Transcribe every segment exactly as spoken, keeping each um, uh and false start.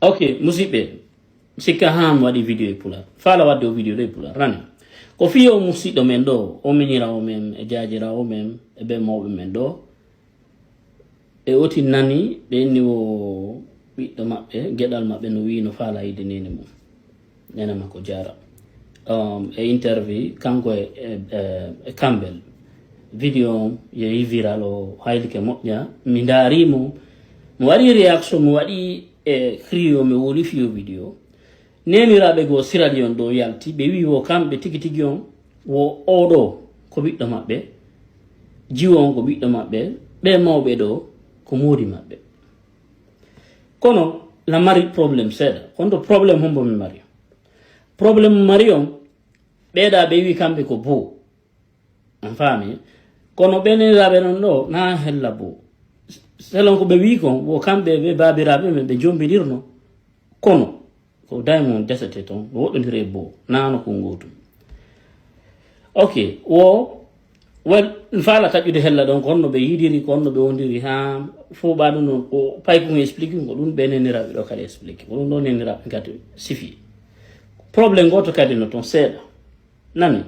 Ok, musidɓe, sikka haa mi waɗi video e pular. Faala waɗde o video ɗo e pular, nani? Ko fiyo musiɗɗo men ɗo, o miñiraawo men, e jaajiraawo men, e ɓe mawɓe men ɗo. E oti nani, ɓe inni o ɓiɗɗo maɓɓe, geɗal maɓɓe no wiyi no faala yiide nene mum. Nene makko jaara. Um, e interview, kanko e, e, e, e Campbell. Video on yehi viral, o haylike moƴƴa. Mi ndaari mo, mi waɗi reaction, mi waɗi e crio, mi woli fiyo video. Neniraaɓe goo Sierra Leone ɗo yalti, ɓe wiyi wo kamɓe tigi tigi on, wo oɗo ko ɓiɗɗo maɓɓe, jiwo on ko ɓiɗɗo maɓɓe, ɓe mawɓe ɗo ko moodi maɓɓe. Kono na mari problème seeɗa. Kono to problème hombo mi mari? Problème mari on, ɓeeɗa ɓe wi kamɓe ko bo. On faami? Kono ɓe neniraaɓe non ɗo, na hella bo. Selon ko ɓe wi kon, wo kamɓe ɓe baabiraaɓe men ɓe jombidirno. Kono, ko diamond desete ton, no woɗɗondiri e bo, na no ko ngootum. Ok, wo, wel, mi faala taƴƴude hella ɗon, ko honno ɓe yiidiri, ko honno ɓe wondiri, ha, fof ɓa ɗum ɗon, ko paykun explique, ko ɗum ɓe neniraaɓe ɗo kadi explique, ko ɗum ɗo neniraaɓe kadi sifi. Problème gooto kadi no ton seeɗa. Nani?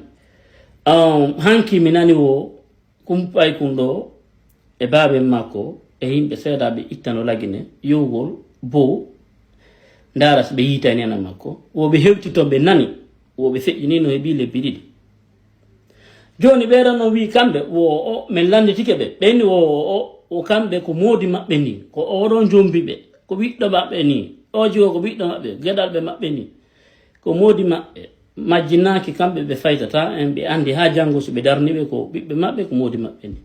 Um, hanki mi nani wo, kum paykun ɗo, e baaben makko, e yimɓe seeɗa ɓe ittano Lagine, yowgol, bo, ndaara si ɓe yiitani ena makko, wo ɓe hewti ton ɓe nani, wo ɓe feƴƴini no heɓi lebbi ɗiɗi. Jooni ɓeeɗo no wi'i kamɓe, wo o, men lannditike ɓe, ɓe inni wo o, o, o kamɓe ko moodi maɓɓe ni, ko oɗon jombi ɓe, ko ɓiɗɗo maɓɓe ni, o jiwo ko ɓiɗɗo maɓɓe, geɗalɓe maɓɓe ni, ko moodi maɓɓe, majjinaaki kamɓe ɓe faytata en, ɓe anndi haa janngo so ɓe darni ɓe ko ɓiɓɓe maɓɓe, ko moodi maɓɓe ni.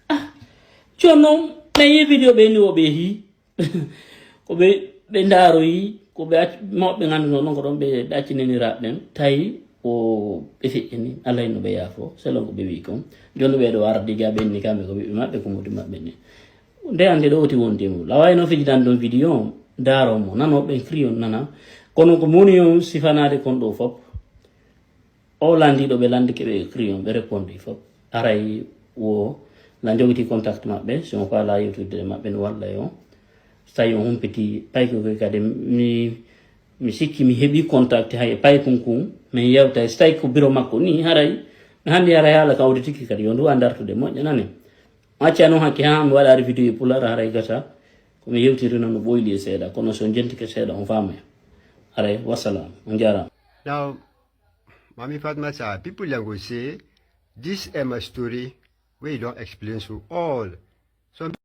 Ah, jooni noon, men yii video ɓe ni wo ɓe hii, ko ɓe, ɓe ndaaroyi, ko ɓe acc-, mawɓe ngannduno noon ko ɗoon ɓe, ɓe accinaniraaɓe ɓen, tawi ko ɓe feƴƴini, alaa no ɓe yaafo, selon ko ɓe wi'i kon. Jooni ɓee ɗo ardi ga ɓe inni kamɓe ko ɓiɓɓe maɓɓe, ko moodi maɓɓe ni. Nde annde ɗo woti wonde mo. Laway no fijidande ɗon video on, ndaaro mo, nano ɓen cri on nana. Kono ko moni on sifanaade kon ɗo fop. O lanndiiɗo ɓe lanndike ɓe cri on, ɓe répondi fop. Aray wo, na jogiti contact maɓɓe, si on faala yewtude maɓɓe no walla e on. So tawi on humpiti payko koy kadi mi, mi sikki mi heɓi contact hay e paykun kun, min yewtay. So tawi ko bureau makko ni, haray, mi hannde haray haala kan woditiki kadi, yo ndu a dartude moƴƴa nani. Acca noon hakke haa mi waɗaari video e pular, haray gasa ko mi yewtiri noon no ɓoyli e seeɗa, kono so jentike seeɗa on faamay. Haray, wassalam, on jaaraama. Now, Mami Fatma Sarr, people are going to say, this is my story, we don't explain to all. Some